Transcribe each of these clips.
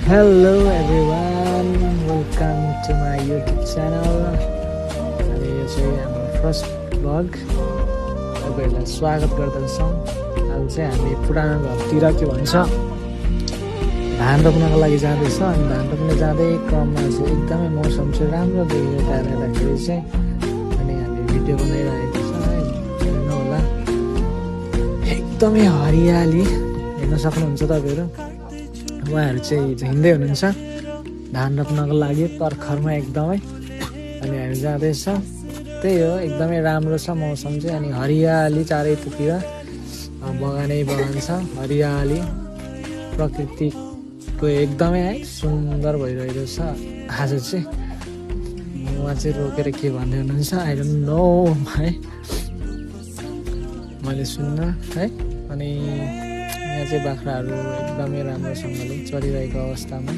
Hello everyone, welcome to my YouTube channel. अनि यो चाहिँ हाम्रो फर्स्ट भ्लग तपाईँहरूलाई स्वागत गर्दछौँ। अब चाहिँ हामी पुरानो घरतिर के भन्छ धान रोप्नको लागि जाँदैछ। अनि धान रोप्न जाँदै क्रममा चाहिँ एकदमै मौसम चाहिँ राम्रो देखिएको कारणले गर्दाखेरि चाहिँ अनि हामी भिडियो बनाइरहेको छ है, हेर्नु होला। एकदमै हरियाली हेर्न सक्नुहुन्छ तपाईँहरू। उहाँहरू चाहिँ हिँड्दै हुनुहुन्छ धान रोप्नको लागि पर्खरमा एकदमै। अनि हामी जाँदैछ, त्यही हो एकदमै राम्रो छ मौसम चाहिँ। अनि हरियाली चारैतिर बगानै बगान छ, हरियाली प्रकृतिको एकदमै है सुन्दर भइरहेको छ। आज चाहिँ उहाँ चाहिँ रोकेर के भन्दै हुनुहुन्छ आई डोन्ट नो है, मैले सुन्न है। अनि यहाँ चाहिँ बाख्राहरू एकदमै राम्रोसँगले चलिरहेको अवस्थामा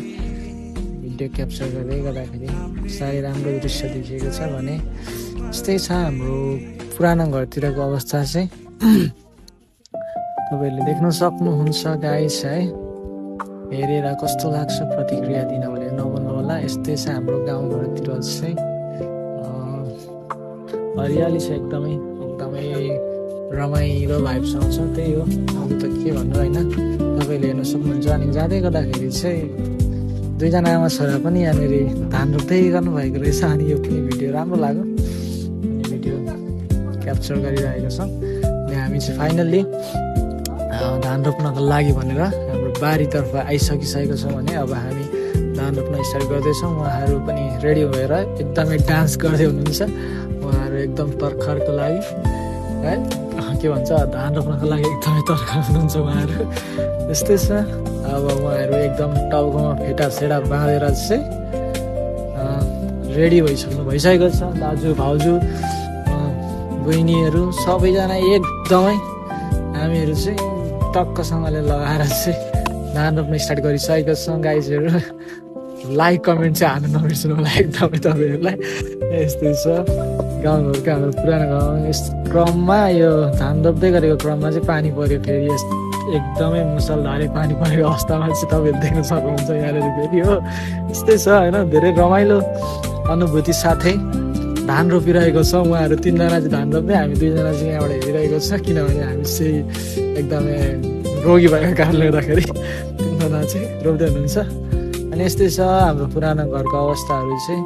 भिडियो क्याप्चर गर्दै गर्दाखेरि साह्रै राम्रो दृश्य देखिएको छ भने यस्तै छ हाम्रो पुरानो घरतिरको अवस्था चाहिँ। तपाईँहरूले देख्न सक्नुहुन्छ गाइस है, हेरेर कस्तो लाग्छ प्रतिक्रिया दिन भनेर नभन्नु होला। यस्तै छ हाम्रो गाउँघरतिर चाहिँ हरियाली छ, एकदमै एकदमै रमाइलो भाइब्स आउँछ। त्यही हो, अब त के भन्नु होइन, तपाईँले हेर्न सक्नुहुन्छ। अनि जाँदै गर्दाखेरि चाहिँ दुईजना आमा छोरा पनि यहाँनिर धान रोप्दै गर्नुभएको रहेछ। अनि यो पनि भिडियो राम्रो लाग्यो, अनि भिडियो क्याप्चर गरिरहेको छ। अनि हामी चाहिँ फाइनल्ली धान रोप्नको लागि भनेर हाम्रो बारीतर्फ आइसकिसकेको छौँ। भने अब हामी धान रोप्न स्टार्ट गर्दैछौँ। उहाँहरू पनि रेडी भएर एकदमै डान्स गर्दै हुनुहुन्छ। उहाँहरू एकदम तर्खरको लागि है, के भन्छ धान रोप्नको लागि एकदमै तर्खर हुनुहुन्छ उहाँहरू। यस्तै छ, अब उहाँहरू एकदम टाउकोमा फेटा सेटा बाँधेर चाहिँ रेडी भइसकेको छ। दाजु भाउजू बहिनीहरू सबैजना एकदमै हामीहरू चाहिँ टक्कसँगले लगाएर चाहिँ धान रोप्न स्टार्ट गरिसकेको छौँ गाइजहरू। लाइक कमेन्ट चाहिँ हाल्नु नबिर्सनु होला एकदमै तपाईँहरूलाई। यस्तै छ गाउँघरको हाम्रो पुरानो गाउँ। यस क्रममा यो धान रोप्दै गरेको क्रममा चाहिँ पानी पऱ्यो फेरि, एकदमै मुसलधारे पानी परेको अवस्थामा चाहिँ तपाईँहरू देख्न सक्नुहुन्छ यहाँनिर फेरि हो। यस्तै छ होइन, धेरै रमाइलो अनुभूति साथै धान रोपिरहेको छ। उहाँहरू तिनजना चाहिँ धान रोप्दै, हामी दुईजना चाहिँ यहाँबाट हेरिरहेको छ, किनभने हामी चाहिँ एकदमै रोगी भएको कारणले गर्दाखेरि तिनजना चाहिँ रोप्दै हुनुहुन्छ। अनि यस्तै छ हाम्रो पुरानो घरको अवस्थाहरू चाहिँ।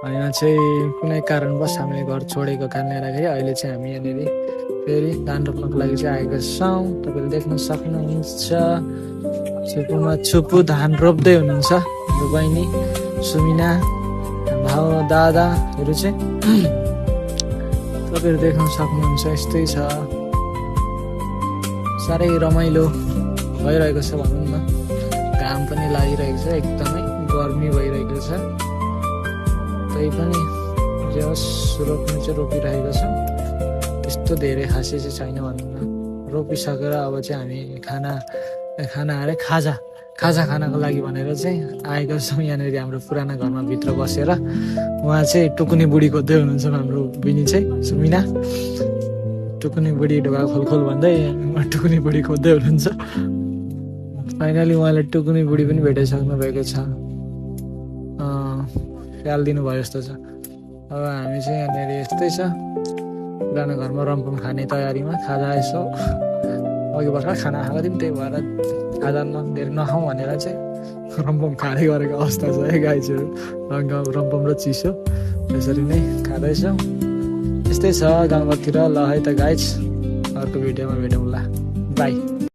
अनि यहाँ चाहिँ कुनै कारणवश हामीले घर छोडेको कारणले गर्दाखेरि अहिले चाहिँ हामी यहाँनिर फेरि धान रोप्नको लागि चाहिँ आएका छौँ। तपाईँले देख्न सक्नुहुन्छ छुपुमा छुपु धान रोप्दै हुनुहुन्छ हाम्रो बहिनी सुमिना भाउ दादाहरू चाहिँ तपाईँहरू देख्न सक्नुहुन्छ। यस्तै छ, साह्रै रमाइलो भइरहेको छ भनौँ न। घाम पनि लागिरहेको छ, एकदमै गर्मी भइरहेको छ। तै पनि जे होस् रोप्नु चाहिँ रोपिरहेको छ, त्यस्तो धेरै खासै चाहिँ छैन भनौँ न। रोपिसकेर अब चाहिँ हामी खाजा खानको लागि भनेर चाहिँ आएका छौँ यहाँनिर हाम्रो पुरानो घरमा भित्र बसेर। उहाँ चाहिँ टुकुनी बुढी खोज्दै हुनुहुन्छ हाम्रो बहिनी चाहिँ सुमिना। टुकुनी बुढी ढोका खोलखोल भन्दै उहाँ टुकुनी बुढी खोज्दै हुनुहुन्छ। फाइनली उहाँले टुकुनी बुढी पनि भेटाइसक्नु भएको छ, ख्याल दिनुभयो जस्तो छ। अब हामी चाहिँ यहाँनिर यस्तै छ पुरानो घरमा रम्पम खाने तयारीमा। खाजा यसो अघि भर्खर खाना खाएको थियौँ, त्यही भएर खाजा धेरै नखाउँ भनेर चाहिँ रम्पम खाँदै गरेको अवस्था छ है गाइजहरू। रम्पम र चिसो यसरी नै खाँदैछौँ। यस्तै छ गाउँघरतिर। ल है त गाइज, अर्को भिडियोमा भेटौँला, बाई।